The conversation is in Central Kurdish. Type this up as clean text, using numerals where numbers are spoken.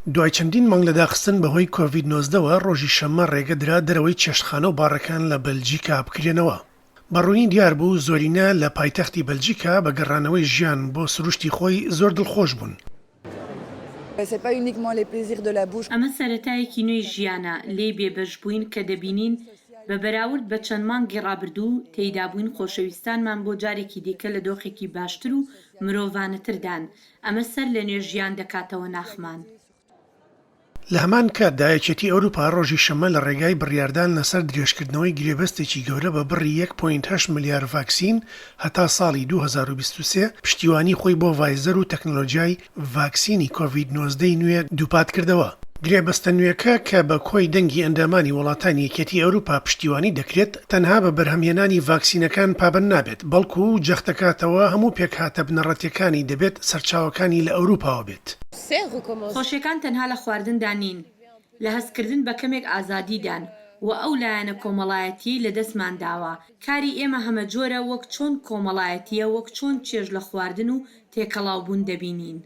دوای چەندین مانگ لە داخستن بەهۆی کۆڤید 19 وە، ڕۆژی شەممە ڕێگە درا دەرەوەی چێشتخانە و باڕەکان لە بەلجیکا بکرێنەوە. بە ڕوونی دیار بوو زۆرینە لە پایتەختی بەلجیکا بە گەڕانەوەی ژیان بۆ سروشتی خۆی زۆر دڵخۆش بوون. ئەمە سەرەتایەکی نوێی ژیانە، لێی بێبەش بووین کە دەبینین بە بەراورد بە چەند مانگی ڕابردوو تێیدا بووین خۆشەویستانمان بۆ جارێکی دیکە لە دۆخێکی باشتر و مرۆڤانەتردان، ئەمە سەر لە نوێ ژیان دەکاتەوە ناخمان. لە هەمان کاتدا یەکێتی ئەوروپا ڕۆژی شەممە لە ڕێگای بڕیاردان لەسەر درێژکردنەوەی گرێبەستێکی گەورە بە بڕی یەک پۆینت هەشت ملیار ڤاکسین هەتا ساڵی 2023 پشتیوانی خۆی بۆ ڤایزەر و تەکنەلۆجیای ڤاکسینی کۆڤید 19 ی نوێ دووپاتکردەوە. گرێبەستە نوێکە کە بە کۆی دەنگی ئەندامانی وڵاتانی یەکێتی ئەوروپا پشتیوانی دەکرێت، تەنها بە بەرهەمهێنانی ڤاکسینەکان پابەند نابێت، بەڵکو جەختدەکاتەوە هەموو پێکهاتە بنەڕەتیەکانی دەبێت سەرچاوەکانی لە ئەوروپاوە بێت. خۆشیەکان تەنها لە خواردندا نین، لە هەستکردن بە کەمێک ئازادیدان و ئەو لایەنە کۆمەڵایەتیەی لەدەستمان داوە، کاری ئێمە هەمەجۆرە وەک چۆن کۆمەڵایەتیە وەک چۆن چێژ لە خواردن و تێکەڵاوبوون دەبینین.